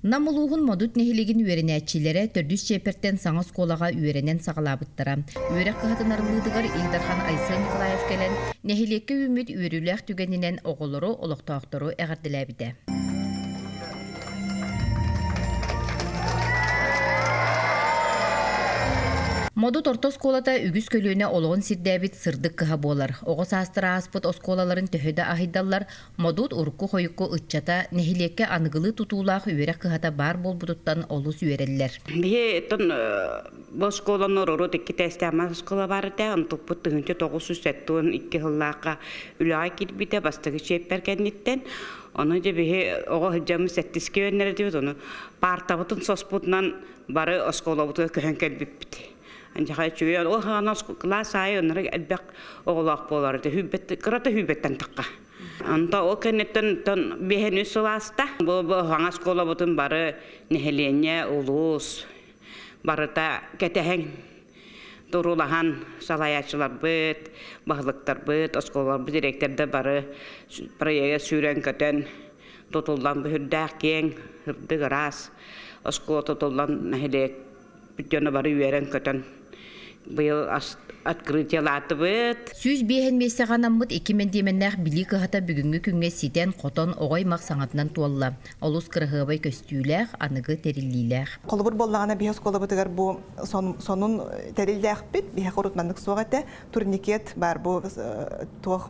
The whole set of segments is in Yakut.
Нам улууһун Модут нэһилиэгин үөрэнээччилэрэ төрдүс чиэппэртэн саҥа оскуолаҕа үөрэнэн саҕалаабыттара. Үөрэх кыһатын арыллыытыгар Ил Дархан Айсен Николаев кэлэн, нэһилиэккэ үүммүт үөрүүлээх түгэнинэн оҕолору, олохтоохтору эҕэрдэлээбитэ. Модут орто оскуолата үгүс көлүөнэ олоҕун сирдээбит сырдык кыһа буолар. Оҕо саастара ааспыт оскуолаларын төһө да аһыйдаллар, Модут урукку-хойукку ыччата нэһилиэккэ аныгылыы тутуулаах үөрэх кыһата баар буолбутуттан олус үөрэллэр. Биһи тон бу оскуоланы урут икки тестээх оскуола баар этэ, онтукпут 1972 сыллаахха үлэҕэ киирбитэ бастакы чиэппэр кэнниттэн. Ону дьэ биһи оҕо сылдьаммыт сэттискэ үөрэнэр этибит, ону паартабытын соспутунан бары оскуолабытыгар көһөн кэлбиппит. Анчаха үчүгэй ол хаана кылаас аайы оннук элбэх оҕолоох буолар этэ сүүрбэт кырата сүүрбэттэн тахха. Онто ол кэнниттэн тон биэһэн үс сыл ааста. Бу бу хаҥас оскуолабытын бары нэһилиэнньэ, улуус барыта кэтэһэн туруулаһан салайааччыларбыт, баһылыктарбыт, оскуолаларбыт директордар бары проега сүүрэн-көтөн тутуллан бүһүрдээх киэҥ, сырдык ыраас оскуола тутуллан нэһилиэк дьоно бары үөрэн-көтөн быйыл открытиелаатыбыт. 105 миэстэҕэ анаммыт икки мэндиэмэннээх билии кыһата бүгүҥҥү күҥҥэ ситэн-хотон оҕо аймах саҥатынан туолла. Олус кыраһыабай көстүүлээх, аныгы тэриллиилээх. Холобур буоллаҕына биһи оскуолабытыгар бу сонун тэриллээхпит, биһиэхэ урут маннык суох этэ. Турникет баар бу туох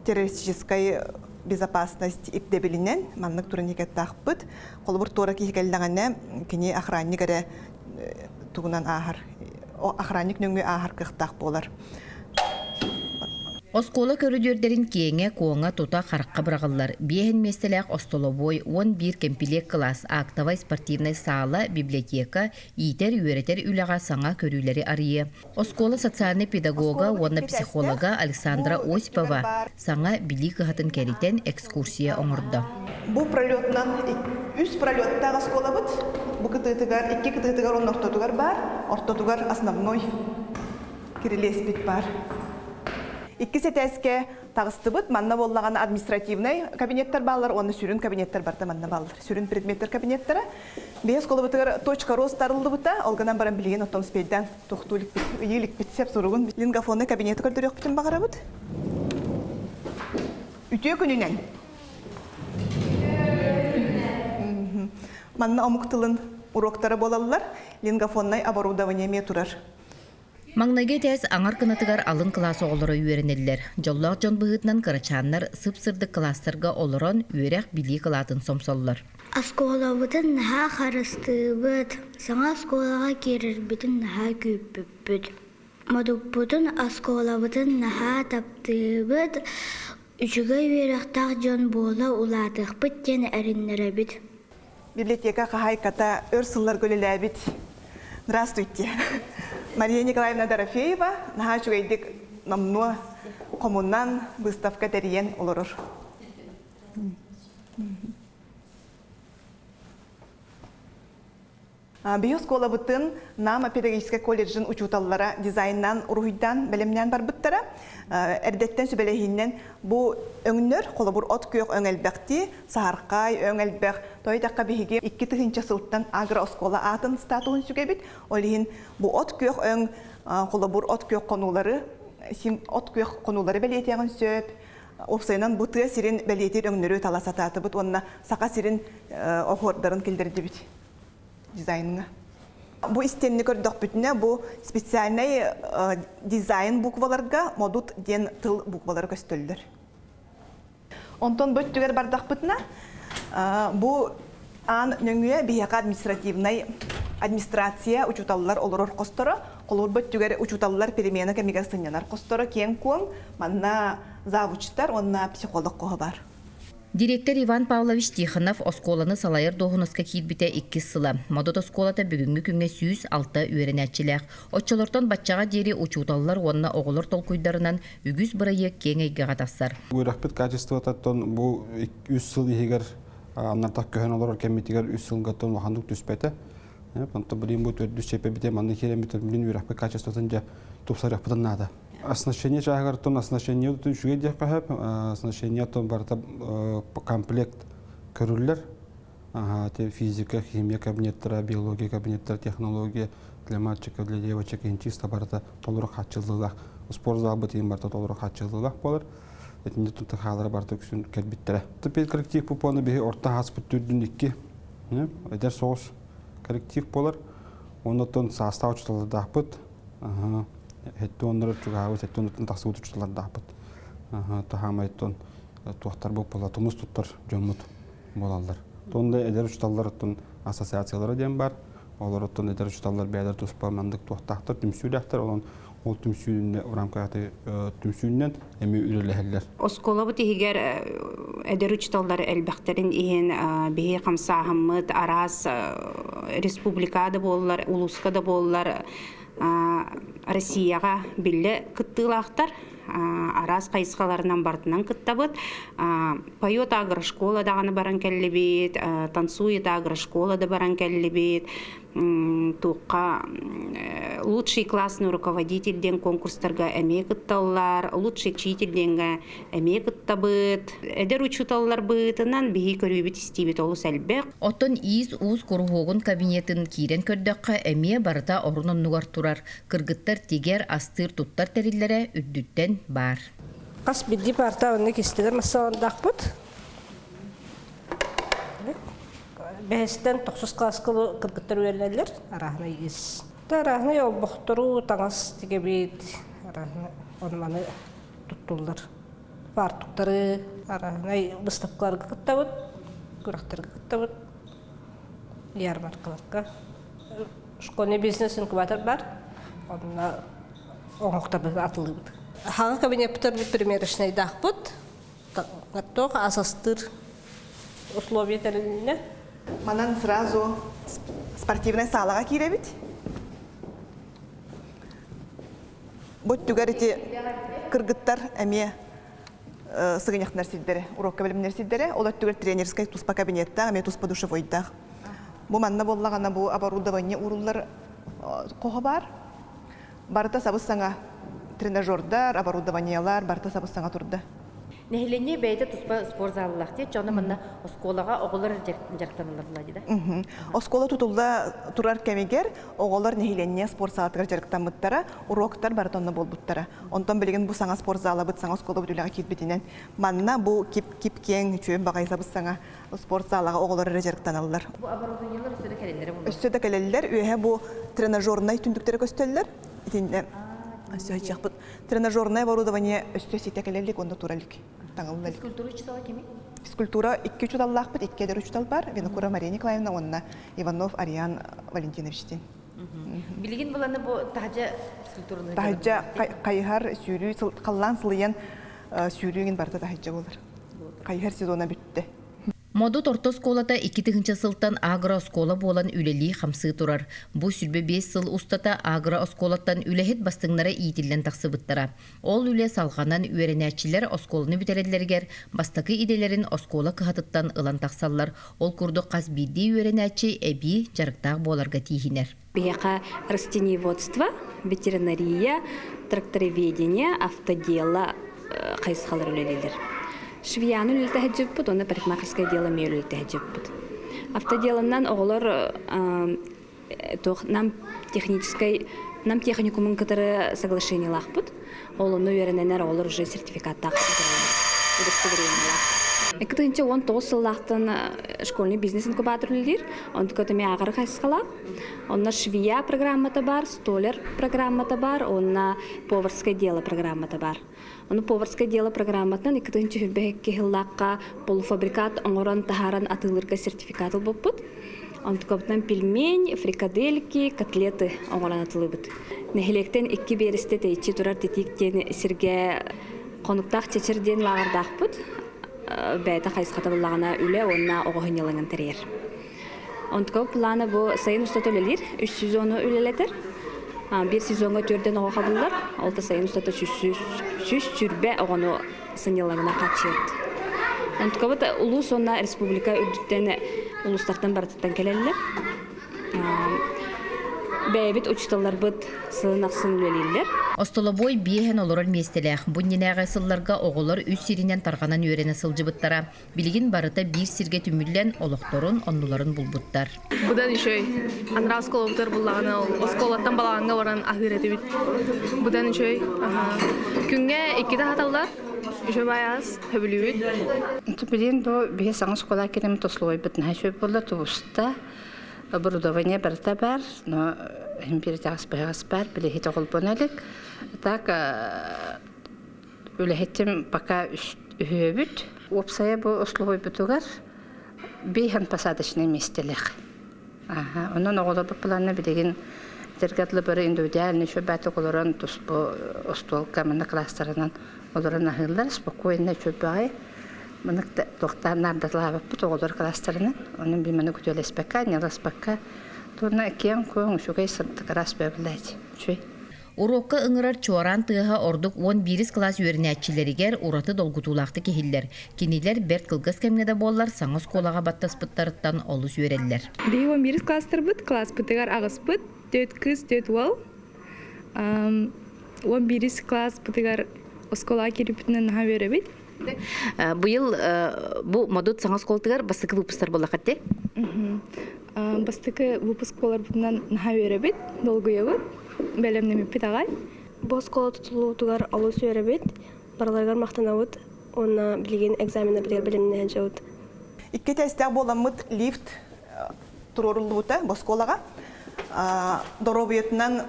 террористическай безопасность ирдэбилинэн маннык турникеттаахпыт. Холобур туора киһи кэллэҕинэ кини охранник эрэ тугунан ааһар охранник нөҥүө ааһар кыахтаах буолар. Оскуола көрүдүөрдэрин киэҥэ-куоҥа тута харахха быраҕыллар. Биэһин миэстэлээх остолобуой, 11 кэмпилиэк кылаас, актовай спортивнай саала, библиотека, иитэр-үөрэтэр үлэҕэ саҥа көрүүлэри арыйыа. Оскуола социальнай педагога уонна психолога Александра Осипова саҥа билии кыһатын кэритэн экскурсия оҥордо. Бу пролетунан үс пролеттаах оскуолабыт. Бу кытыытыгар, икки кытыытыгар уонна ортотугар баар. Ортотугар основной кирилиэспит баар. Иккис этээскэ таҕыстыбыт. Манна буоллаҕына административнай кабинеттар бааллар уонна сүрүн кабинеттар барыта манна бааллар. Сүрүн предметтэр кабинеттара. Биһи оскуолабытыгар точка роста арыллыбыта. Ол гынан баран билигин оттон успейдаан тохтуу иликпит, ыйыы иликпит сеп суругун лингафонный кабинеты көрдөрүөхпүтүн баҕарабыт. Үтүө күнүнэн! Манна омук тылын уроктара буолаллар, лингафоннай оборудование эмиэ турар. Маҥнайгы этээс аҥар кынатыгар алын кылаас оҕолоро үөрэнэллэр. Дьоллоох дьон быһыытынан кырачааннар сып-сырдык кылаастарга олорон үөрэх-билии кылаатын сомсоллор. Оскуолабытын наһаа харыстыыбыт, саҥа оскуолаҕа киирэрбитин наһаа күүппүппүт. Модуппутун, оскуолабытын наһаа таптыыбыт, үчүгэй үөрэхтээх дьон буола улаатыахпыт диэн эрэннэрэбит. Библиотека хаһаайката өр сылларга үлэлээбит. Здравствуйте. Мария Николаевна Дорофеева наһаа үчүгэйдик номнуо хомунан выставка тэрийэн олорор. Биһи оскуолабытын Нам педагогическай колледжын учууталлара дизайннаан уруһуйдаан бэлэмнээн барбыттара. Эрдэттэн сүбэлэһииннэн бу өҥнөр, холобур, от күөх өҥ элбэхтии, саһархай өҥ элбэх. Тоойдоххо биһиги 2000 сылтан агрооскуола аатын статуһун сүгэбит. Ол иһин бу от күөх өҥ, холобур, от күөх хонуулары, от күөх хонуулары бэлиэтиэҕин сөп. Уопсайынан бу тыа сирин бэлиэтиир өҥнөрү тала сатаатыбыт уонна Саха сирин оһуордарын киллэрдибит. дизайнҥа. Бу истиэнни көрдөхпүтүнэ, бу специальнай дизайн букваларга модут диэн тыл буквалара көстөллөр. Онтон бу өттүгэр бардахпытына, бу аан нөҥүө биһиэхэ административнай администрация учууталлар олорор хосторо, холобур бу өттүгэр учууталлар перемена кэмигэр сынньанар хосторо киэҥ-куоҥ, манна завучтар уонна психолог хоһо баар. Дириэктэр Иван Павлович Тихонов оскуоланы салайар дуоһунаска киирбитэ иккис сыла. Модут оскуолата бүгүҥҥү күҥҥэ 106 үөрэнээччилээх. Оччолортон баччаҕа диэри учууталлар уонна оҕолор толкуйдарынан үгүс бырайыак киэҥ эйгэҕэ тахсар. Үөрэхпит качествотыттан бу үс сыл иһигэр аннартах көһөн олорор кэммитигэр үс сылгаттан улаханнык түспэтэ. Онтон билигин бу төрдүс чэппэбитэ манна киирэммит билин үөрэхпит качествотын дьэ тупсарыахпытын наада. Оснащение чааһыгар оттон оснащение үчүгэй диэххэ сөп. Оснащение оттон барыта комплект көрүллэр. Физика, химия кабинеттара, биология кабинеттара, технология для мальчиков, для девочек иһин чисто барыта толору хааччыллыылаах. Спорт залбыт иһин барыта толору хааччыллыылаах буолар. Итиннэ тутахаалара барыта үксүн кэлбиттэрэ. Педколлектив пупону биһи орто ааспыт түрдүн икки эдэр соҕус коллектив буолар. Оннотон саастаах учууталлардаахпыт. Хетти оннор чугаабыт, хетти оннуттан тахсыбыт учууталлардаахпыт. Таһаамайтон туохтар буолла тумус туттар дьоммут буолаллар. Тонда эдэр учууталлар ассоциациялара диэн бар. Олор оттон эдэр учууталлар бэйэлэр туспа маннык туохтаахтар, түмсүүлээхтэр. Онон ол түмсүүнүнэн урамкааты түмсүүнүнэн эмиэ үлэлэһэллэр. Оскуолабыт иһигэр эдэр учууталлар элбэхтэрин иһин биһи хамсааһыммыт араас республика да буоллар, улууска да буоллар Россияҕа биллэ кыттыылаахтар. Араас хайысхаларынан барытынан кыттабыт. Поет агрошкола даҕаны баран кэллибит, танцует агрошкола да баран кэллибит, туохха лучший классный руководитель диэн конкурстарга эмиэ кытталлар, лучший учитель диэҥҥэ эмиэ кыттабыт. Эдэр учууталларбытынан биһи көрүүбүт истиибит олус элбэх. Оттон иис-уус куруһуогун кабинетын киирэн көрдөххө, эмиэ барыта орун-оннугар турар. Кыргыттар тигэр, астыыр, туттар тэриллэрэ үрдүттэн баар. Хас биирдии парта онно кистэлэр массалардаахпыт. Бэһистэн тохсус кылааска кыргыттар үөрэнэллэр. Арааһынай ис. Арааһынай олбохтору, таҥас тигэбит, арааһынай онманы туттуллар. Фартуктары, арааһынай выставкаларга кыттабыт, күрэхтэргэ кыттабыт, ярмаркаларга. Школьный бизнес инкубатор бар. Онно оҥоһуктарбытын атылыыбыт. Хаҥа кабинеппытар примерочнайдаахпыт. Туох асастыыр условия тэрилиннэ. Манан сразу спортивнай саалаҕа киирэбит. Бу өттүгэр ити кыргыттар эмиэ сыгынньахтанар сирдэрэ, урокка бэлэмнэр сирдэрэ. Ол өттүгэр тренерскэй туспа кабинеттаах, эмиэ туспа душевойдаах. Бу манна буоллаҕына бу оборудование ууруллар хоһо баар. Барыта сабыс-саҥа тренажердар, оборудованиелар барыта сабыс-саҥа турда. Нэһилиэнньэ бэйэтэ туспа спорт заллаах дии, дьоно манна оскуолаҕа оҕолор дьарыктаналлар дии да? Оскуола тутулла турар кэмигэр оҕолор нэһилиэнньэ спорт саалатыгар дьарыктаммыттара, уроктар барыта онно буолбуттара. Онтон билигин бу саҥа спорт залабыт, саҥа оскуолабыт үлэҕэ киирбитинэн, манна бу кип-кип-киэҥ, үчүгэй баҕайы сабыс-саҥа спорт залаҕа оҕолор эрэ дьарыктаналлар. Бу оборудованиелар өссө да кэлэллэрэ буолуо? Өссө да кэлэллэр. Үөһэ бу тренажернай түннүктэрэ көстөллөр. Итиннэ өссө сыччахпыт. Тренажерное оборудование өссө ситэ кэлэ илик, онно тура илик, таҥылла илик. Физкультура учуутала кимий? Физкультура икки учууталлаахпыт, икки эдэр учуутал бар. Винокурова Мария Николаевна уонна Иванов Ариан Валентинович диэн. Билигин буланы бу таһдьа физкультураны Таһдьа хайыһар сүүрүү халлаан сылыйан сүүрүүгүн барыта таһдьа буолар. Хайыһар сезона бүттэ. Модут орто оскуолата 2000 сылтан агрооскуола буолан үлэлии-хамсыы турар. Бу 25 сыл устата агрооскуолаттан үлэһит бастыҥнара иитиллэн тахсыбыттара. Ол үлэ салҕанан үөрэнээччилэр оскуоланы бүтэрэллэригэр бастакы идэлэрин оскуола кыһатыттан ылан тахсаллар. Ол курдук хас биирдии үөрэнээччи эбии дьарыктаах буоларга тииһинэр. Биһиэхэ растениеводство, ветеринария, трактороведение, автодело хайысхалар үлэлииллэр. Швеяны үлэлэтэ сылдьыбыппыт уонна парикмахерское дело эмиэ үлэлэтэ сылдьыбыппыт. Автоделанан оҕолор туох нам техническай нам техникумун кытары соглашениелаахпыт. Ол онно үөрэнэннэр оҕолор уже сертификаттаах удостоверениелаах. 2019 сыллаахтан школьный бизнес инкубатор үлэлиир. Онтука эмиэ ааҕар хайысхалаах. Онно швея программата бар, столяр программата бар, уонна поварское дело программата бар. Ону поварское дело программатынан 2022 сыллаахха полуфабрикат оҥорон таһааран атыылыырга сертификат ылбыппыт. Онтукабытынан пельмень, фрикадельки, котлеты оҥорон атылыыбыт. Нэһилиэктэн икки биэрэстэ тэйиччи турар Титиик диэн сиргэ хонуктаах чэчир диэн лааҕырдаахпыт. Бэйэтэ хайысхата буллаҕына үлэ уонна оҕо сынньалаҥын тэрийэр. Онтукабыт плана бу сайын устата үлэлиир, үс сезону үлэлэтэр. Биир сезоҥҥа түөрдэн оҕо хабыллар, ол да сайын устата 120 оҕону сынньалаҥына хааччыйабыт. Онтукабыт улуус уонна республика үрдүттэн улуустартан барытыттан кэлэллэр. Бэйэбит учууталларбыт сылын ахсын үлэлииллэр. Остолобуой биэһэн олорор миэстэлээх. Бу иннинээҕи сылларга оҕолор үс сиринэн тарҕанан үөрэнэ сылдьыбыттара. Билигин барыта биир сиргэ түмүллэн, олохторун, оннуларын булбуттар. Быдан үчүгэй. Анараа оскуолабытыгар буллаҕына ол оскуолаттан балаҕаҥҥа баран аһыыр этибит. Быдан үчүгэй. Күҥҥэ иккитэ аһаталлар. Үчүгэй ас, сөбүлүүбүт. Билигин бу биһи саҥа оскуола кэлэммит условиябыт наһаа үчүгэй буолла, тубуста. Оборудование барыта баар, но империятаас быһаҕас баар, билиһит оҕолбоно илик. Так үлэһитим пока үһүөбүт. Уопсайа бу условиябытыгар бииһэн посадочнай миэстэлээх. Аха, онон оҕолорбут планна билигин этэргэ бары индивидуальный үчүгэйбээтик олорон туспу остуолга манна класстарынан олорон аһыыллар спокойно үчүгэйбэҕи маннык туохтаан наардатылаабыппыт оҕолор класстарынан онон би маны күтүөлэспэккэ ньаласпакка туонна киэҥ-куоҥ үчүгэй сырдык ыраас бөбүлээч үчүгэй. Уруокка ыҥырар чуораан тыаһа ордук 11 кылаас үөрэнээччилэригэр ураты долгутуулаахтык иһиллэр. Кинилэр бэрт кылгас кэмҥэ да буоллар саҥа оскуолаҕа баттаспыттарыттан олус үөрэллэр. Биһиги 11 класстарбыт, класспытыгар аҕыспыт, төрт кыыс, төрт уол. 11 класспытыгар оскуолаҕа киирбиппитинэн наһаа үөрэбит. Быйыл бу Модут саҥа оскуолатыгар бастакы выпусктар буоллаххыт дии? Бастакы выпуск буоларбытынан наһаа үөрэбит, долгуйабыт, бэлэмнэммиппит аҕай. Бу оскуола тутуллуутугар олус үөрэбит, барыларыгар махтанабыт уонна билигин экзаменнарбытыгар бэлэмнэһэн дьабыт. Икки тестээх буоламмыт лифт туруоруллубута бу оскуолаҕа. Доруобуйатынан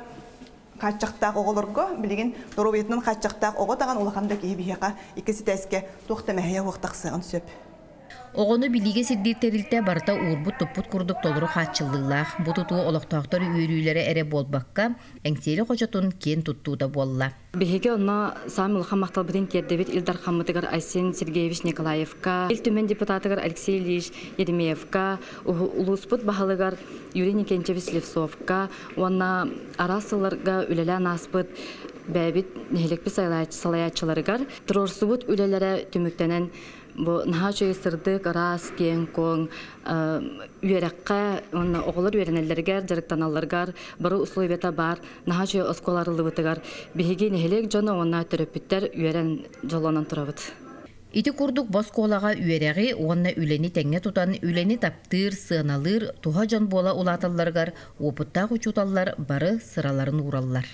хааччахтаах оҕолорго билигин доруобуйатынан хааччахтаах оҕо даҕаны улахан да киһи биһиэхэ икки ситээскэ туох да мэһэйэ суох тахсыаҕын сөп. Оҕону билиигэ сирдиир тэрилтэ барыта уурбут-туппут курдук толору хааччыллыылаах. Бу тутуу олохтоохтор үөрүүлэрэ эрэ буолбакка, Эҥсиэли хочотун киэн туттуута буолла. Биһиги онно саамай улахан махталбытын тиэрдэбит Ил Дархаммытыгар Айсен Сергеевич Николаевка, Ил Түмэн депутатыгар Алексей Ильич Еремеевка, улууспут баһылыгар Юрий Никентьевич Слепцовка уонна араас сылларга үлэлээн ааспыт бэйэбит нэһилиэкпит салайааччыларыгар туруорсубут үлэлэрэ түмүктэнэн бу наһаа үчүгэй сырдык, ыраас, киэҥ-куоҥ үөрэххэ уонна оҕолор үөрэнэллэригэр, дьарыктаналларыгар бары условията баар наһаа үчүгэй оскуола арыллыбытыгар биһиги нэһилиэк дьоно уонна төрөппүттэр үөрэн дьоллонон турабыт. Ити курдук бу оскуолаҕа үөрэҕи уонна үлэни тэҥҥэ тутан, үлэни таптыыр, сыаналыыр, туһа дьон буола улааталларыгар уопуттаах учууталлар бары сыраларын уураллар.